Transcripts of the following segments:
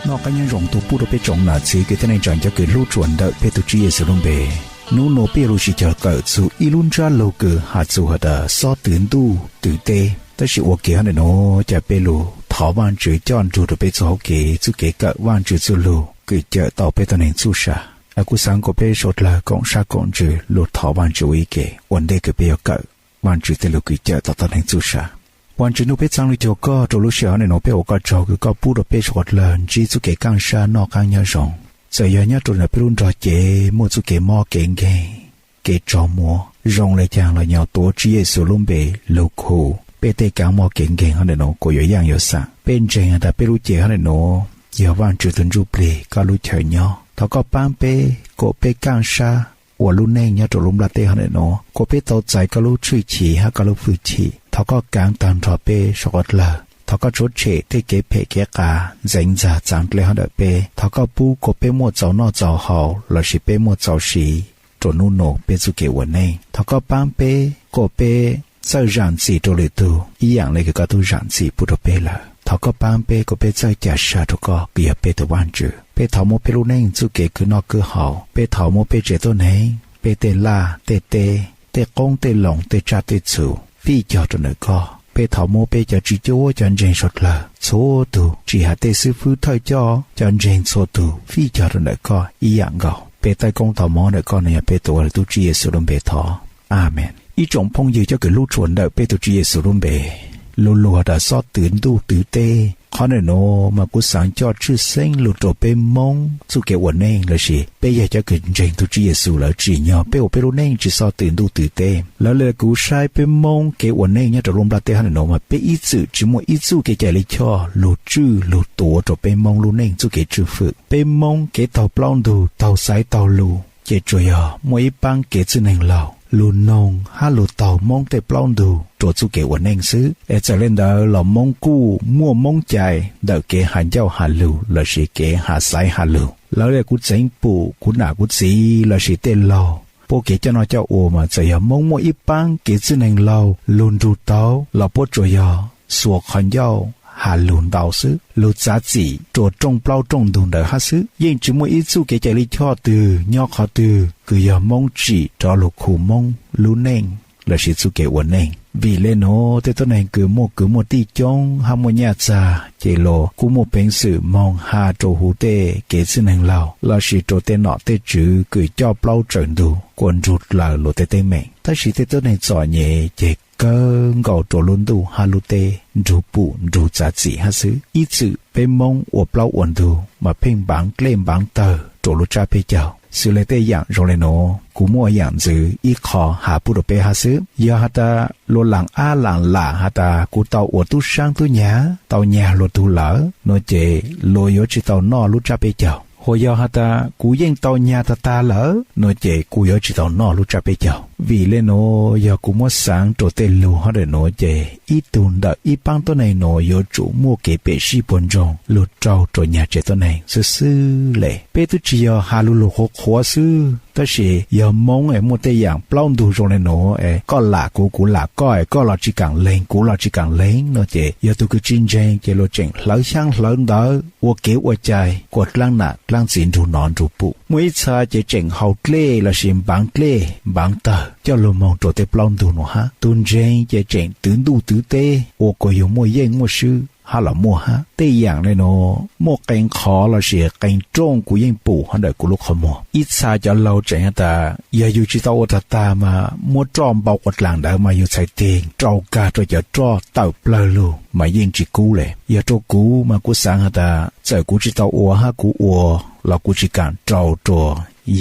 Noj qab nyob zoo tuaj pub rau peb tsoom nam txiv kwv tij neej tsa cov kws hlub tshua ntawm peb tus Tswv Yexus lub npe. Hnub no peb yuav lug sib koom kawm txug ib lub ntsab lug kws has txug has tas xob twv ntuj twv teb. Tab sis ua ke hov ntawm nuav, ca peb lug thov Vaajtswv coj nrug rua peb txuj hauv kev, txuj kev kawm Vaajtswv txuj lug kws cawm tau peb tug neeg txuj sa. Kuv xaav kuas peb sau dlawg koom sab koom ntsws lug thov Vaajtswv ua ib ke ua ntej kws peb yuav kawm Vaajtswv tej lug kws cawm tau tug neeg txuj sa. Vaajtswv ntuj, peb txhaj lug cuag koj rua lub sij hawm hov ntawm nuav, peb ua koj tsaug kws koj pub rua peb sau dlawg ntsib txuj kev kaaj sab noj qab nyob zoo. Txawm yog nyob rua ntawm peb lub nrog cev muaj txuj kev mob kev nkeeg, kev tsaug muab, zoo le caag los nyog tuav Tswv Yexus lub npe lug khu peb tej kaav mob kev nkeeg hov ntawm nuav kuas yuav yaaj yuav xaam. Peb ntseeg has tas peb lub cev hov ntawm nuav yog Vaajtswv tug ntsuj plig, koj lub chaw nyob. Thov koj paab peb kuas peb kaaj sab ua lub neej nyob rua lub nplaj teb hov ntawm nuav, kuas peb tau txais koj lub tshwj chim hab koj lub fwj chim. Thov koj kaav taag nrho peb sau dlawg. Thov koj tshuav tshem tej kev phem kev qav ntxeev ntxag txaav dlej hov ntawm peb. Thov koj pub kuas peb muaj txaus noj txaus haus lossis peb muaj txaus siv rua nub nua peb txuj kev ua neej. Thov koj paab peb kuas peb txawj zaam txim rua lwm tug ib yaam le kws koj tub zaam txim pub rua peb lawm. Thov koj paab peb kuas peb txawj ca sa rua koj kws yog peb tug Vaajtswv. Peb thov muab peb lub neej txuj kev khwv noj khwv haus, peb thov muab peb tsev tuab neeg, peb tej laj tej teb, tej qoob tej loo, tej tsaj tej txhu fij cog rua ntawm koj. Peb thov muab peb cov tswv cuab cov ntseeg sau dlawg txhua tug, tsis has tej xib fwb thawj coj, cov ntseeg txhua tug fij cog rua ntawm koj ib yaam nkaus. Peb taij koob tau mob ntawm koj no yog peb tuav lug tub Tswv Yexus lub npe thov, Amees. Ib tsoom phooj ywg cov kws hlub tshua ntawm peb tus Tswv Yexus lub npe, lug lug has tas xob twv ntuj twv teb, qhov ntawm nuav mas kuv xaav coj tshwj xeeb lug rua peb Moob txuj kev ua neej lossis peb yog cov kws ntseeg tug Tswv Yexus lawm, tsim nyog peb ua peb lub neej tsis xob twv ntuj twv teb. Lawv le kuv saib peb Moob kev ua neej nyob rua lub nplaj teb hov ntawm nuav mas peb ib txwm tsis muaj ib txuj kev cai lij choj lug tswj lug tuav rua peb Moob lub neej txuj kev tswj fwm. Peb Moob kev taug plaub ntug taug xaiv taug lug ces tsuas yog muaj ib paab kev txwj neeg laug lug noog hab lug taug Moob tej plaub ntug rua txuj kev ua neej xwb. Es txawm le ntawd los Moob kuj muaj Moob cai ntawm kev has ncauj has lug lossis kev has xaiv has lug. Lawv le kuv txeev pum kuv nam kuv txiv lossis tej laug puab kev coj noj coj ua mas txawm yog Moob muaj ib paab kev txwj neeg laug lug nrug tau los puab tsuas yog xuas qhov ncauj has lug ntau xwb, lug txav txim rua rooj plaub rooj ntug ntawd hab xwb. Yeej tsis muaj ib txuj kev cai lij choj twg nyob qhov twg kws yog Moob tsim rov lug khu Moob lub neej lossis txuj kev ua neej. Vim le nuav tej tuab neeg kws muaj kwv muaj tij coob hab muaj nyaj txag ces luas kuj muaj peev xwm moog has rua huv tej kev txwj neeg laug lossis rua tej nom tej tswv kws coj plaub tsaws ntug kuas nrug dlaws luas tej teeb meem. Tab sis tej tuab neeg txom nyem ces kawg nkaus rua lub ntuj hab lub teb nrug pum nrug txav txim hab xwb. Ib txwm peb Moob ua plaub ua ntug mas pheej npaav dlej npaav tawg rua lub tsab peb caug. Xws le tej yaam zoo le nuav kuv muaj yaam ntxwv ib qho has pub rua peb hab xwb. Yog has tas luas laam ab laam lam has tas kuv tau ua tub saab tub nyag tau nyag luas tug lawm nuav ces luas yuav tsis tau noj lub tsab peb caug. Hos yog has tas kuv yeej tau nyag tag tag lawm nuav ces kuv yuav tsis tau noj lub tsab peb caug. Vim le nuav yog kuv muab xaav rua tej lug hov ntawm nuav ces ib tug ntawm ib paab tuab neeg nuav yuav tsum muaj kev pem sib puag ntsoog lug raug rua nyag tsev tuab neeg xwb xwb le. Peb twb tsis yog has lug lug qhuav qhuav xwb, tab sis yog Moob es muaj tej yaam plaub ntug zoo le nuav es koj lam kuv kuv lam koj es koj los tsis kaam leeg kuv los tsis kaam leeg nuav ces yog tug kws tsis ntseeg ces luas tseem hlawv xyaab hlawv ntawv ua kev ua cai kuas dlaab nam dlaab txiv nrug nov nrug pum. Muaj ib txha ces tseem haus dlej lossis npaav dlej npaav tawg coj lug moog rua tej plaub ntug nuav hab. Tug ntseeg ces tseem twv ntuj twv teb ua kuas yug muaj yeej muaj swb hab los muaj hab. Tej yaam le nuav muaj qee qhov lossis qee rooj kuv yeej pum hov ntawm kuv lub qhov muag. Ib txha cov laug tseem has tas yog yug tsis tau ua tag tag mas muab roj npau quas dlaag ntawd mas yug txhais teg rau kag rua cov roj tawm plawg lug mas yeej tsis kub le. Yog rua kuv mas kuv xaav has tas txawm kuv tsis tau ua hab kuv ua los kuv tsis kaam rau rua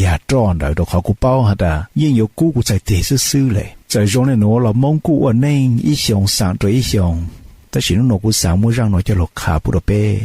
yag roj ntawd rua qhov kuv paub has tas yeej yuav kub kuv txhais teg xwb xwb le. Txawm zoo le nuav los Moob kuj ua neej ib xyoos xaam rua ib xyoos, tab sis nub nuav kuv xaav muab zaaj nuav coj lug qha pub rua peb.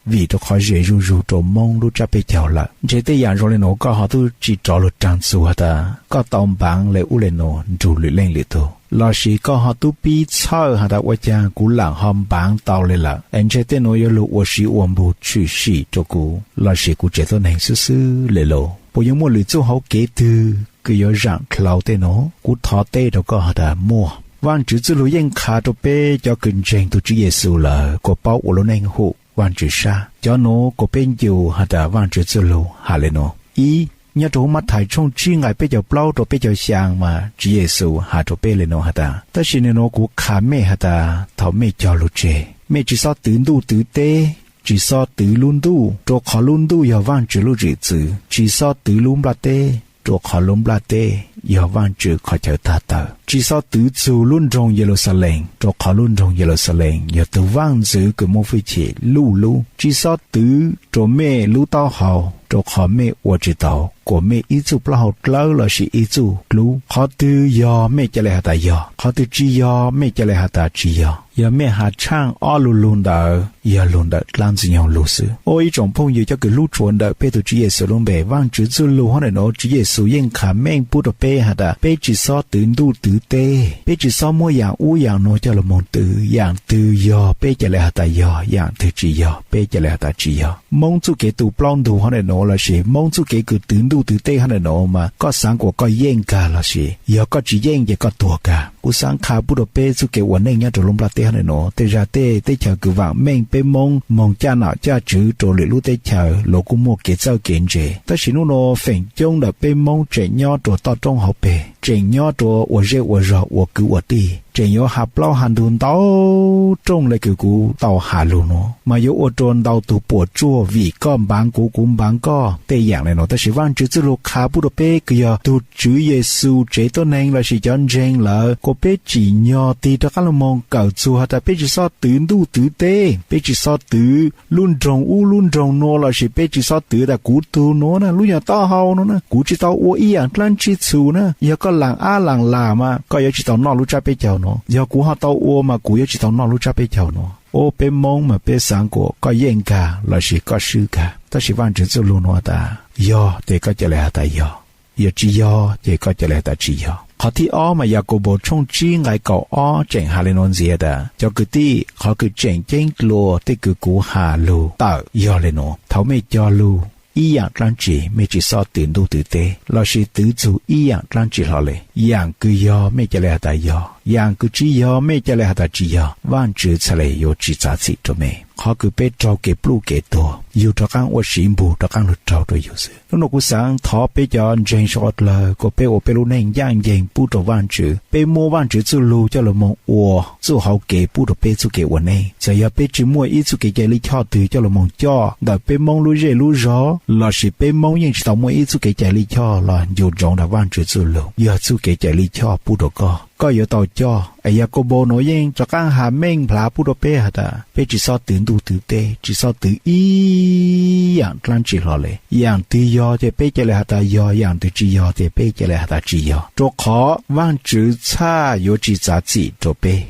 Vim rua qhov ze zuj zug rua Moob lub tsab peb caug lawm. Ntshe tej yaam zoo le nuav koj ho tub tsis rov lug raag txug has tas koj tau npaav le ub le nuav nrug lwm leej lwm tug, lossis koj ho tub pib txhawj has tas ua caag kuv lam ho npaav tau le lawm es ntshe tej nuav yuav lug ua siv ua npug tshwm sim rua kuv lossis kuv tsev tuab neeg xwb xwb le lauj. Puas yuav muaj lwm txuj hauv kev twg kws yuav zaam dlhau tej nuav? Kuv thov teb rua koj has tas muaj. Vaajtswv txuj lug yeej qha rua peb cov kws ntseeg tug Tswv Yexus lawm kuas paub ua lub neej hum Vaajtswv sab. Cov nuav kuas peb ncu has tas Vaajtswv txuj lug has le nuav: Ib, nyob rua huv Mathais tshooj tsib nqai peb caug plaub rua peb caug xyaa mas Tswv Yexus has rua peb le nuav has tas, tab sis nwg nuav kuv qha mej has tas thaum mej cog lug tseg, mej tsi xob twv ntuj twv teb, tsi xob twv lub ntuj, rua qhov lub ntuj yog Vaajtswv lub zwm txwv, tsi xob twv lub nplaj teb, rua qhov lub nplaj teb yog Vaajtswv qhov chaw tag tawm, tsi xob twv txug lub nroog Yeluxalees, rua qhov lub nroog Yeluxalees yog tug vaaj ntxwv kws muaj fwj chim luj lub, tsi xob twv rua mej lub taub hau, rua qhov mej ua tsi tau, kuas mej ib txuj plaub hau dlawb lossis ib txuj dlub. Qhov twg yog mej ca le has tas yog, qhov twg tsi yog mej ca le has tas tsi yog. Yog mej has tshaaj ob lu lug ntawd yog lug ntawm dlaab ntxwg nyoog lug xwb. Au ib tsoom phooj ywg cov kws hlub tshua ntawm peb tug Tswv Yexus lub npe, Vaajtswv txuj lug hab ntawm nuav Tswv Yexus yeej qha meej pub rua peb has tas peb tsi xob twv ntuj twv teb, peb tsi xob muab yaam ub yaam nuav coj lug moog twv. Yaam twg yog peb ca le has tas yog, yaam twg tsi yog peb ca le has tas tsi yog. Moob txuj kev tu plaub ntug hab ntawm nuav lossis Moob txuj kev kws twv ntuj twv teb hab ntawm nuav mas koj xaav kuas koj yeej kag lossis yog koj tsi yeej ces koj tuag kag. Kuv xaav qha pub rua peb txuj kev ua neej nyob rua lub nplaj teb hab ntawm nuav, tej zag tej teb chaws kws vaam meej peb Moob moog caj nam caj tswv rua lwm lub teb chaws luas kuj muaj kev txawj kev ntse, tab sis nub nuav feem coob ntawm peb Moob tseem nyob rua toj roob hauv pes, tseem nyob rua ua zej ua zog ua kwv ua tij, tseem yuav has plaub has ntug ntau rooj le kws kuv tau has lug nuav mas yuav ua rua ntau tug puam tsuaj vim koj npaav kuv kuv npaav koj tej yaam le nuav. Tab sis Vaajtswv txuj lug qha pub rua peb kws yog tug Tswv Yexus tsev tuab neeg lossis cov ntseeg lawm kuas peb tsim nyog tig rov qaab lug moog kawm txug has tas peb tsi xob twv ntuj twv teb, peb tsi xob twv lub nroog ub lub nroog nuav lossis peb tsi xob twv tas kuv tug nuav na, lub nyuas taub hau nuav na, kuv tsi tau ua ib yaam dlaab tsi txhum na. Yog koj laam ab laam lam mas koj yuav tsi tau noj lub tsab peb caug nuav, yog kuv ho tau ua mas kuv yuav tsi tau noj lub tsab peb caug nuav. Au peb Moob mas peb xaav kuas koj yeej kag lossis koj swb kag, tab sis Vaajtswv txuj lug nuav tas yog ces koj ca le has tas yog, yog tsi yog ces koj ca le has tas tsi yog. Qhov thib ob mas Yakaunpaus tshooj tsib nqai kaum ob tseem has le nuav ntxiv tas, cov kwv tij, qhov kws tseem ceeb dlua tej kws kuv has lug tawm yog le nuav: thaum mej cog lug ib yaam dlaab tsi mej tsi xob twv ntuj twv teb lossis twv txug ib yaam dlaab tsi hlo le. Yaam kws yog mej ca le has tas yog, yaam kws tsi yog mej ca le has tas tsi yog, Vaajtswv txhad le yuav tsi txav txim rua mej. Qhov kws peb raug kev pluj kev tuag, yug rov qaab ua siv npug rov qaab lug raug rua yug xwb. Nub nuav kuv xaav thov peb cov ntseeg suav dlawg kuas peb ua peb lub neej ncaaj nceeg pub rua Vaajtswv, peb muab Vaajtswv txuj lug coj lug moog ua txuj hauv kev pub rua peb txuj kev ua neej. Txawm yog peb tsi muaj ib txuj kev cai lij choj twg coj lug moog coj ntawm peb Moob lub zej lub zog lossis peb Moob yeej tsi tau muaj ib txuj kev cai lij choj los ncu ntsoov tas Vaajtswv txuj lug yog txuj kev cai lij choj pub rua koj, koj yuav tau coj. Es Yakaunpaus nuav yeej rov qaab has meej nplhav pub rua peb has tas peb tsi xob twv ntuj twv teb, tsi xob twv ib yaam dlaab tsi hlo le. Yaam twg yog ces peb ca le has tas yog, yaam twg tsi yog ces peb ca le has tas tsi yog, rua qhov Vaajtswv txhad yuav tsi txav txim rua peb.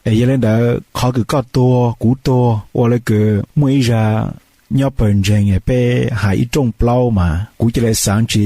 Es yog le ntawd qhov kws koj tuag kuv tuag ua le kws muaj ib zag nyob pawg ntseeg peb has ib rooj plaub mas kuv ca le xaav tsi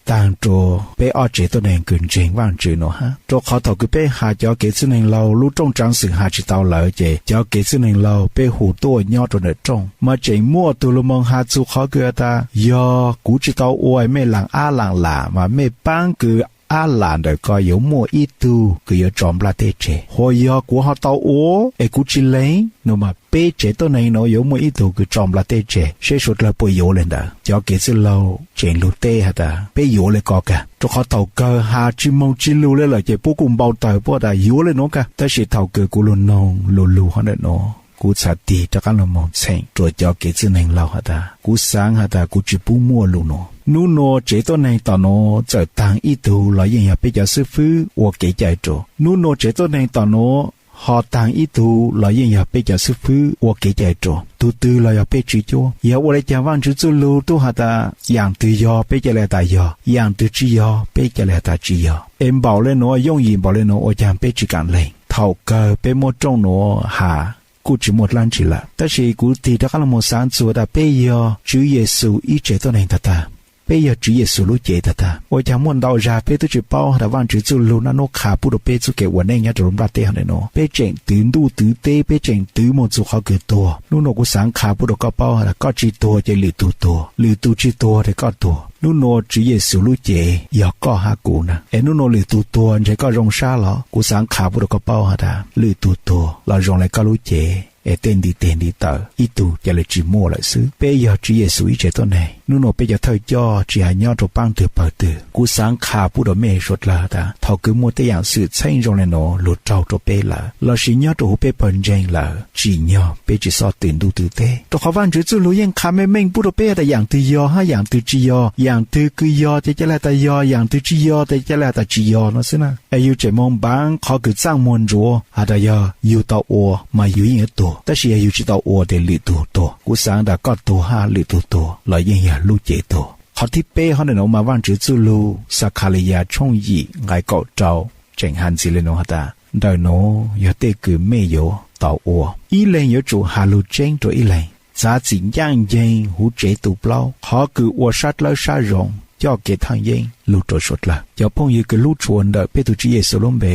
taag rua peb ob tsev tuab neeg kws ntseeg Vaajtswv nuav hab, rua qhov thaum kws peb has cov kev txwj neeg laug lub rooj tsaav xwm has tsi tau lawm ces cov kev txwj neeg laug peb hu tuaj nyob rua ntawm rooj mas tseem muaj tug lug moog has txug qhov kws has tas yog kuv tsi tau ua mej laam ab laam lam mas mej paab kws ab lam ntawm ko yuav muaj ib tug kws yuav tso nplaj teb tseg, huas yog kuv ho tau ua es kuv tsi lees nuav mas peb tsev tuab neeg nuav yuav muaj ib tug kws tso nplaj teb tseg, seb suav dlawg puas yuav le ntawd. Cov kev txwj laug tseem lug teb has tas peb yuav le ko kag, rua qhov thaum kawg has tsi moog tsi lug le lawm ces puab kuj npau taws puab tas yuav le nuav kag. Tab sis thaum kws kuv lug noog lug lug hov ntawm nuav kuv txhad tig rov qaab lug moog txheem rua cov kev txwj neeg laug has tas kuv xaav has tas kuv tsi pub muaj lug nuav. Nub nuav tsev tuab neeg tom nuav txawm taag ib tug los yeej yog peb cov xwb fwb ua kev cai rua. Nub nuav tsev tuab neeg tom nuav ho taag ib tug los yeej yog peb cov xwb fwb ua kev cai rua. Tug twg los yog peb tsi cuab. Yog ua le caag Vaajtswv txuj lug tub has tas yaam twg yog peb ca le has tas yog, yaam twg tsi yog peb ca le has tas tsi yog. Es npaum le nuav, yooj yim npaum le nuav ua caag peb tsi kaam leeg. Thaum kawg peb muab rooj nuav has kuj tsi muaj dlaab tsi lawm. Tab sis kuv tig rov qaab lug moog xaav txug tas peb yog Tswv Yexus ib tsev tuab neeg tag tag, peb yog Tswv Yexus lub cev tag tag, ua caag muaj ntau zag peb tub tsi paub has tas Vaajtswv txuj lug naj nub qha pub rua peb txuj kev ua neej nyob rua lub nplaj teb hov ntawm nuav. Peb tseem twv ntuj twv teb, peb tseem twv moog txug qhov kws tuag. Nub nuav kuv xaav qha pub rua koj paub has tas koj tsi tuag ces lwm tug tuag, lwm tug tsi tuag ces koj tuag. Hnub nua Tswv Yexus lub cev yog koj hab kuv na. Es hnub nua lwm tug tuag ntshe koj zoo sab los? Kuv xaav qha pub rua koj paub has tas lwm tug tuag los zoo le koj lub cev es tej ntiv teg ntiv taw ib tug ca le tsi muaj lawm xwb. Peb yog Tswv Yexus ib tsev tuab neeg. Hnub nua peb cov thawj coj tsi has nyob rua paab twg pawg twg, kuv xaav qha pub rua mej suav dlawg tas thaus kws muaj tej yaam xwm txheej zoo le nuav lug raug rua peb lawm lossis nyob rua huv peb pawg ntseeg lawm, tsim nyog peb tsi xob tw ntuj tw teb, rua qhov Vaajtswv txuj lug yeej qha meej meej pub rua peb tas yaam twg yog hab yaam twg tsi yog, yaam twg kws yog ces ca le has tas yog, yaam twg tsi yog ces ca le has tas tsi yog no xwb na. Es yug tseem moog npaav qhov kws txaaj muag ntsuav has tas yog yug tau ua mas yug yeej yuav tuag, tab sis yog yug tsi tau ua tes lwm tug tuag. Kuv xaav tas koj tuag hab lwm tug tuag los yeej yog lub cev tuag. Qhov thib peb hab ntawm nuav mas Vaajtswv txuj lug Xakhaliyas tshooj yim nqai kaum rau tseem has ntxiv le nuav has tas ntawm nuav yog tej kws mej yuav tau ua. Ib leeg yuav tsum has lug tseeb rua ib leeg, txav txim ncaaj nceeg huv tsev tu plaub, qhov kws ua sab dlawb sab zoo coj kev thaaj yeeb lug rua suav dlawg. Cov phooj ywg kws hlub tshua ntawm peb tug Tswv Yexus lub npe,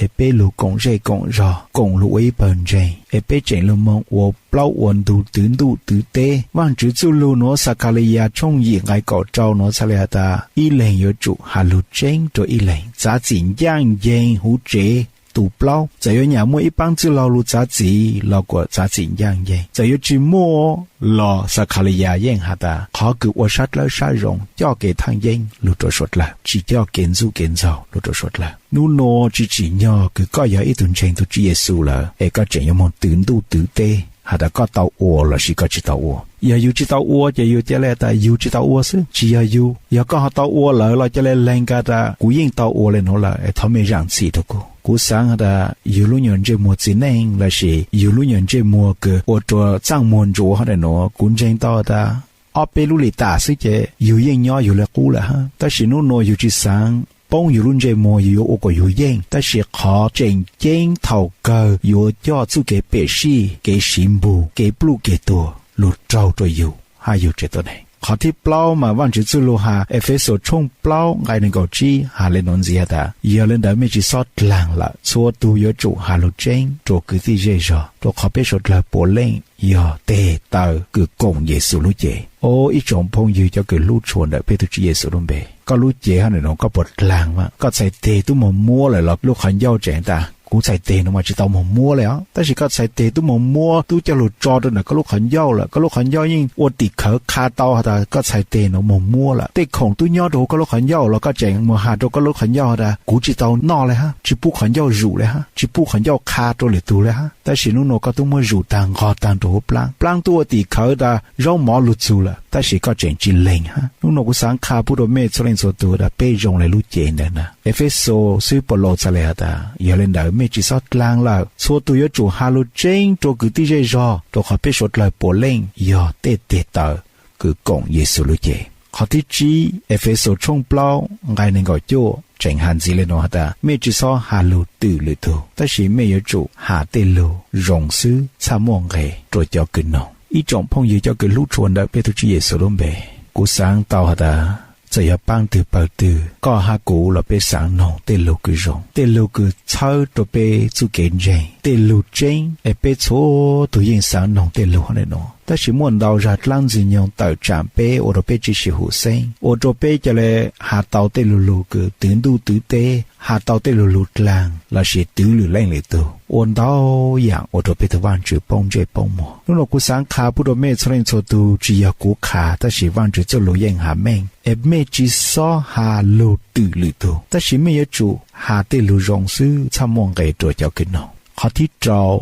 es peb lug koom zej koom zog koom lug ua ib pawg ntseeg, es peb tseem lug moog ua plaub ua ntug twv ntuj twv teb. Vaajtswv txuj lug nuav Xakhaliyas tshooj yim nqai kaum rau nuav txhaj le has tas ib leeg yuav tsum has lug tseeb rua ib leeg, txav txim ncaaj nceeg huv tsev tu plaub. Txawm yuav nyam muaj ib paab txwj laug lug txav txim los kuas txav txim ncaaj nceeg, txawm yuav tsi muaj los Xakhaliyas yeej has tas qhov kws ua sab dlawb sab zoo coj kev thaaj yeeb lug rua suav dlawg, tsi coj kev ntxub kev ntxaug lug rua suav dlawg. Hnub nua tsi tsim nyog kws koj yog ib tug ntseeg tug Tswv Yexus lawm es koj tseem yuav moog twv ntuj twv teb has tas koj tau ua lossis koj tsi tau ua. Yog yug tsi tau ua ces yug ca le tas yug tsi tau ua xwb, tsi yog yug. Yog koj ho tau ua lawm los ca le lees has tas kuv yeej tau ua le nuav lawm, es thov mej zaam txim rua kuv. Kuv xaav has tas yug lub nyuas ntsej muag txiv neej lossis yug lub nyuas ntsej muag kws ua rua txaaj muag ntsuav hab ntawm nuav, kuv ntseeg tau tas ob peb lub li tas xwb ces yug yeej nyob yug le qub lawm hab. Tab sis hnub nua yug tsi xaav poob yug lub ntsej muag yug yuav ua kuas yug yeej, tab sis qhov tseem ceeb thaus kawg yuav coj txuj kev pem sij, kev siv npug, kev pluj kev tuag lug raug rua yug hab yug tsev tuab neeg. Qhov thib plaub mas Vaajtswv txuj lug has Efexus tshooj plaub nqai neeg nkaum tsib has le nuav ntxiv has tas yog le ntawd mej tsi xob dlaag lawm, txhua tug yuav tsum has lug tseeb rua kwv tij zej zog, rua qhov peb suav dlawg puav leej yog tes taw kws koom Yexus lub cev. Au ib tsoom phooj ywg cov kws hlub tshua ntawm peb tug Tswv Yexus lub npe, koj lub cev hab ntawm nuav koj puas dlaag mas? Koj txhais teg tub moog muab lawm los lub qhov ncauj tseem tas kuv txhais teg nuav mas tsi tau moog muab le os. Tab sis koj txhais teg tub moog muab, tub coj lug tso rua ntawm koj lub qhov ncauj lawm, koj lub qhov ncauj yeej ua tim khawv qha tau has tas koj txhais teg nuav moog muab lawm. Tej khoom tub nyob rua huv koj lub qhov ncauj los koj tseem moog has rua koj lub qhov ncauj has tas kuv tsi tau noj le hab, tsi pub qhov ncauj zum le hab, tsi pub qhov ncauj qha rua lwm tug le hab. Tab sis hnub nua koj tub muab zum taag nqog taag rua huv plaab, plaab tub ua tim khawv tas zaub mov lug txug lawm, tab sis koj tseem tsi lees hab. Hnub nua kuv xaav qha pub rua mej txhua leej txhua tug tas peb zoo le lub cev ntawd na. Efexus xib hwb Paulus txhaj le has tas yog le ntawd mej tsi xob dlaag lawm, txhua tug yuav tsum has lug tseeb rua kwv tij zej zog, rua qhov peb suav dlawg puav leej yog tej tes taw kws koom Yexus lub cev. Qhov thib tsib Efexus tshooj plaub nqai neeg nkaum cuaj tseem has ntxiv le nuav has tas mej tsi xob has lug twm lwm tug, tab sis mej yuav tsum has tej lug zoo xwb txhaj muaj nqe rua cov kws noog. Ib tsoom phooj ywg cov kws hlub tshua ntawm peb tug Tswv Yexus lub npe, kuv xaav tau has tas txawm yog paab twg pawg twg, koj hab kuv los peb xaav noog tej lug kws zoo, tej lug kws txhawb rua peb txuj kev ntseeg, tej lug tseeb, es peb txhua tug yeej xaav noog tej lug hab ntawm nuav. Tab sis muaj ntau zag dlaab Ntxwg Nyoog tawm tsaam peb ua rua peb tsi sib hum xeeb, ua rua peb ca le has tau tej lug lug kws twv ntuj twv teb, has tau tej lug lug dlaag lossis twv lwm leej lwm tug, ua ntau yaam ua rua peb tug Vaajtswv poob ntsej poob muag. Hnub nua kuv xaav qha pub rua mej txhua leej txhua tug, tsi yog kuv qha, tab sis Vaajtswv txuj lug yeej has meej, es mej tsi xob has lug twm lwm tug, tab sis mej yuav tsum has tej lug zoo xwb txhaj muaj nqe rua cov kws noog. Qhov thib rau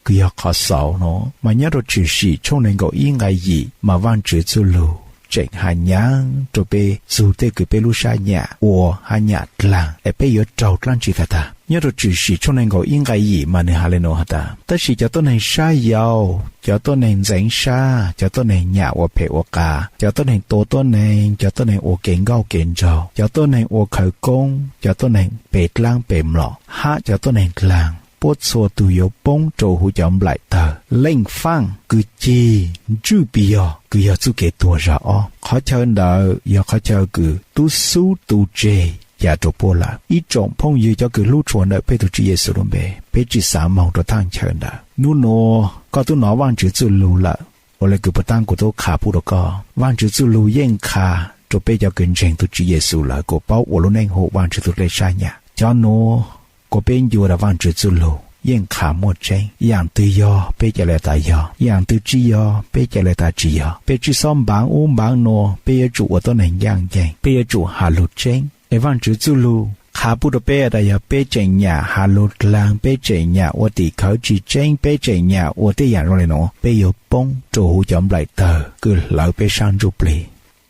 kws yog qhov xaus nuav mas nyob rua Tshwm Sim tshooj neeg nkaum ib nqai yim mas Vaajtswv txuj lug tseem has nyaav rua peb txug tej kws peb lub sab nyam ua hab nyam dlaag es peb yuav raug dlaab tsi tag tag. Nyob rua Tshwm Sim tshooj neeg nkaum ib nqai yim mas nwg has le nuav has tas tab sis cov tuab neeg sab yau, cov tuab neeg ntxeev sab, cov tuab neeg nyam ua phem ua qas, cov tuab neeg tua tuab neeg, cov tuab neeg ua kev nkauj kev nraug, cov tuab neeg ua khawv koob, cov tuab neeg pe dlaab pe mlom, hab cov tuab neeg dlaag, puab txhua tug yuav poob rua huv cov nplaim tawg leej faaj kws cig ntswj pig yog kws yog txuj kev tuag zag ob. Qhov chaw ntawd yog qhov chaw kws tub xub tu tseg ca rua puab lawm. Ib tsoom phooj ywg cov kws hlub tshua ntawm peb tug Tswv Yexus lub npe, peb tsi xaav moog rua thaaj chaw ntawd. Nub nua koj tub nov Vaajtswv txuj lug lawm, ua le kws puag taab kuv tub qha pub rua koj, Vaajtswv txuj lug yeej qha rau peb cov kws ntseeg tug Tswv Yexus lawm kuas paub ua lub neej hu Vaajtswv tug dlej sab nyam. Cov nuav kuas peb ncu tas Vaajtswv txuj lug yeej qha muaj tseeb, yaam twg yog peb ca le tas yog, yaam twg tsi yog peb ca le tas tsi yog. Peb tsi xob npaav ub npaav nuav, peb yuav tsum ua tuab neeg ncaaj nceeg, peb yuav tsum has lug tseeb. Es Vaajtswv txuj lug qha pub rau peb tas yog peb tseem nyam has lug dlaag, peb tseem nyam ua tim khawv tsi tseeb, peb tseem nyam ua tej yaam zoo le nuav, peb yuav poob rua huv cov nplaim tawg kws hlawv peb sab ntsuj plig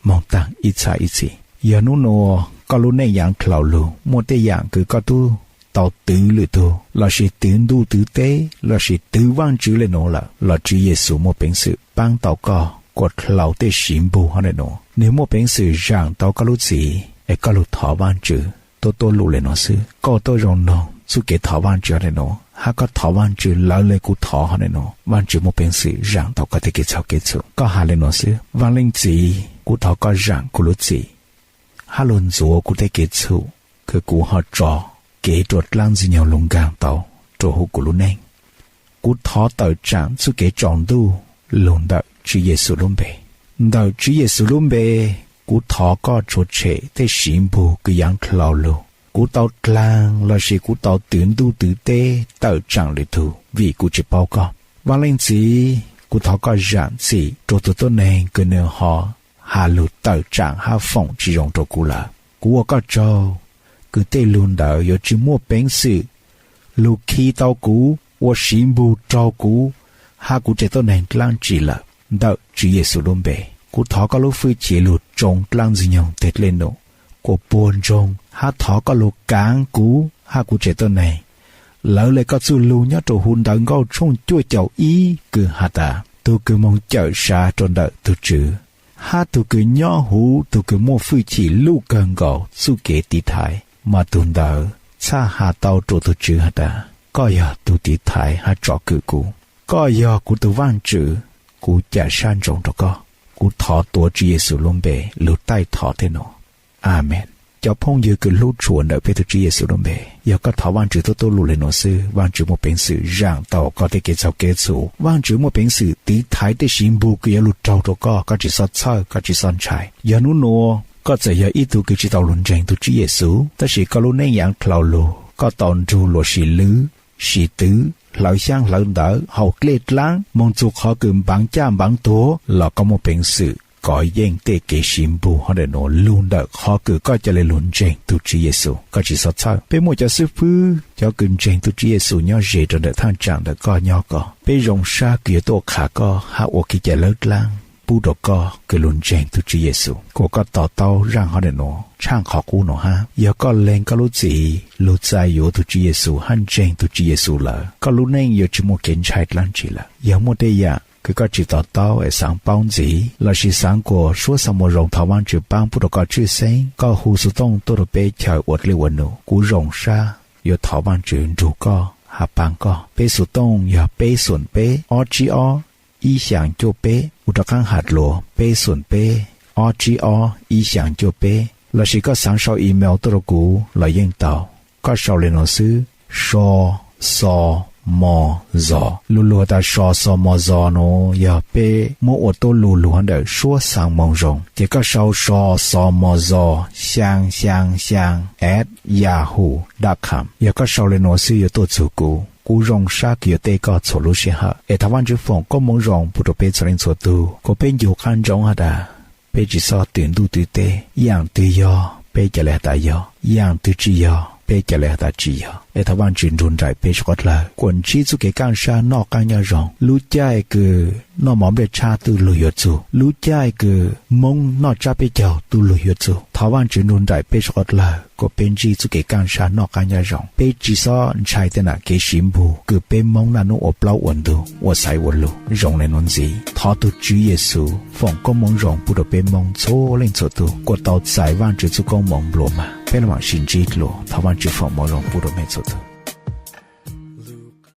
moog taag ib txha ib txhis. Yog nub nuav koj lub neej yaav dlhau lug, muaj tej yaam kws koj tub tau twv lwm tug lossis twv ntuj twv teb lossis twv Vaajtswv le nuav lawm los Tswv Yexus muaj peev xwm paab tau koj kuas dlhau tej siv npug hov le nuav. Nwg muaj peev xwm zaam tau koj lub txim es koj lug thov Vaajtswv tuab tuab lug le nuav xwb. Koj tuaj zoo noog txuj kev thov Vaajtswv hov le nuav, hab koj thov Vaajtswv lawv le kuv thov hov le nuav, Vaajtswv muaj peev xwm zaam tau koj tej kev txhaum kev txhum. Koj has le nuav xwb: Vaaj Leej Txiv, kuv thov koj zaam kuv lub txim hab lug ntxuav kuv tej kev txhum kws kuv ho tso kev rua dlaab Ntxwg Nyoog lug nkaag tau rua huv kuv lub neej. Kuv thov tawm tsaam txuj kev tsaus ntuj lug ntawm Tswv Yexus lub npe. Ntawm Tswv Yexus lub npe, kuv thov koj txhua tshem tej siv npug kws yaav dlhau lug kuv tau dlaag lossis kuv tau twv ntuj twv teb tawm tsaam lwm tug vim kuv tsi paub koj. Vaaj Leej Txiv, kuv thov koj zaam txim rua tug tuab neeg kws nwg ho has lug tawm tsaam hab foom tsi zoo rua kuv lawm. Kuv ua koj tsaug kws tej lug ntawd yuav tsi muaj peev xwm lug khi tau kuv, ua siv npug raug kuv hab kuv tsev tuab neeg dlaab tsi lawm. Ntawm Tswv Yexus lub npe, kuv thov koj lub fwj chim lug tsoo dlaab Ntxwg Nyoog teg dlej num kuas puag ntsoog hab thov koj lug kaav kuv hab kuv tsev tuab neeg lawv le koj txuj lug nyob rua huv Ntawv Nkauj tshooj cuaj caum ib kws has tas, tug kws moog cawm sav rua ntawm tug Tswv hab tug kws nyob huv tug kws muaj fwj chim luj kawg nkaus txuj kev tiv thaiv, mas tug ntawd txhaj has tau rua tug Tswv has tas, koj yog tug tiv thaiv hab tsom kwm kuv, koj yog kuv tug Vaajtswv, kuv ca sab ntsoov rua koj. Kuv thov tuav Tswv Yexus lub npe lug taij thov tej nuav, Amees. Cov phooj ywg kws hlub tshua ntawm peb tug Tswv Yexus lub npe, yog koj thov Vaajtswv tuab tuab lug le nuav xwb, Vaajtswv muaj peev xwm zaam tau koj tej kev txhaum kev txhum. Vaajtswv muaj peev xwm tiv thaiv tej siv npug kws yuav lug raug rua koj, koj tsi xob txhawj, koj tsi xob ntshai. Yog nub nuav koj txawm yog ib tug kws tsi tau lug ntseeg tug Tswv Yexus, tab sis koj lub neej yaav dlhau lug, koj tau nrug luas sim lwv, sim twv, hlawv xyaab hlawv ntawv, haus dlej dlaab, moog txug qhov kws npaav caj npaav tuag los koj muaj peev xwm kov yeej tej kev siv npug hov le nuav lug ntawm qhov kws koj ca le lug ntseeg tug Tswv Yexus, koj tsi xob txhawj. Peb muaj cov xwb fwb cov kws ntseeg tug Tswv Yexus nyob ze rua ntawm thaaj tsaam ntawm koj nyob ko, peb zoo sab kws yuav tuaj qha koj hab ua kev cai lawv dlaab pub rua koj kws lug ntseeg tug Tswv Yexus kuas koj to taub zaaj hov le nuav tshaaj qhov qub nuav hab. Yog koj leeg koj lub txim lug txais yuav tug Tswv Yexus hab ntseeg tug Tswv Yexus lawm, koj lub neej yuav tsi muaj kev ntshai dlaab tsi lawm. Yog muaj tej yaam kws koj tsi to taub es xaav paub ntxiv lossis xaav kuas suab xaa moo zoo thov Vaajtswv paab pub rua koj tshwj xeeb, koj hu xuv tooj tuaj rua peb chaw ua dlej ua num, kuv zoo sab yuav thov Vaajtswv nrug koj hab paab koj. Peb xuv tooj yog peb xoom peb ob tsib ob ib xyaa cuaj peb, ua rov qaab has dlua peb xoom peb ob tsib ob ib xyaa cuaj peb, lossis koj xaav sau email tuaj rua kuv los yeej tau. Koj sau le nuav xwb: so xo mo zos. Lug lug has tas so xo mo zos nuav yog peb muab ua tuab lug lug hov ntawm suab xaa moo zoo, ces koj sau so xo mo zos xyaa xyaa xyaa at yahoo dot com. Yog koj sau le nuav xwb yuav tuaj txug kuv. Kuv zoo sab kws yuav teb koj txhua lub sij hawm. Es thov Vaajtswv foom koob moov zoo pub rua peb txhua leej txhua tug, kuas peb ncu qaab ntsoov has tas peb tsi xob twv ntuj twv teb, yaam twg yog peb ca le has tas yog, yaam twg tsi yog peb ca le has tas tsi yog. Es thov Vaajtswv nrug nraim peb suav qhov dlawg kuas ntsib txuj kev kaaj sab noj qaab nyob zoo. Lub caij kws noj mov nplej tshab tub lug yuav txug, lub caij kws Moob noj tsab peb caug tub lug yuav txug. Thov Vaajtswv nrug nraim peb suav qhov dlawg kuas peb ntsib txuj kev kaaj sab noj qaab nyob zoo, peb tsi xob ntshai tej nam kev siv npug kws peb Moob naj nub ua plaub ua ntug ua xaiv ua lug. Zoo le nuav ntxiv, thov tug Tswv Yexus foom koob moov zoo pub rua peb Moob txhua leej txhua tug kuas tau txais Vaajtswv txuj koob moov nplua mag. Peb los mam sib ntsib dlua, thov Vaajtswv foom moov zoo pub rua mej txhua tug.